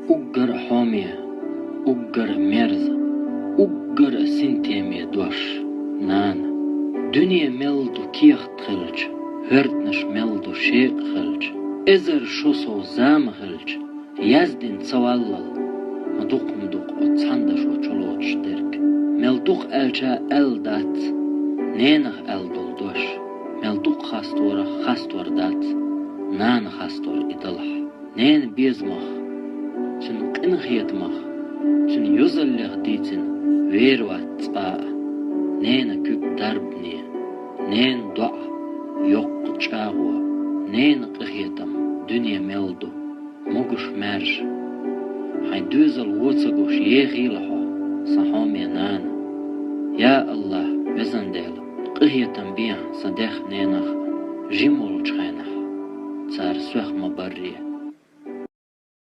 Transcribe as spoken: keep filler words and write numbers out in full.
Уггар а хьоме, уггар а мерза, уггар а синтеме дош, нана. Дуьне мел ду кехат хилча, хӀоьртанаш мел ду шекъа хилча, эзар шо сов зама хилча, яздина ца валлал, ма дукха ма дукха оцу цхьана дашо чулоцуш дерг. Мел дукха аьлча аьлла дац ненах аьлла долу дош, мел дукха хасторах хастор дац нана хастор и далахь. Ненан безамах, цуьнан къинхетамах, цуьнан юзаллех дийцина вер вац цкъа а. Ненан куьг дарбане, ненан доӀа йоккха чӀагӀо, ненан къинхетам дуьне мел ду, могуш-маьрша. Хьайн доьзал вон ца гуш ехийла хьо, сан хьоме нана. Я АллахӀ, везан Дела, къинхетам бехьа сан дех-ненах а, жима волчу хенахь цара соьх ма барре.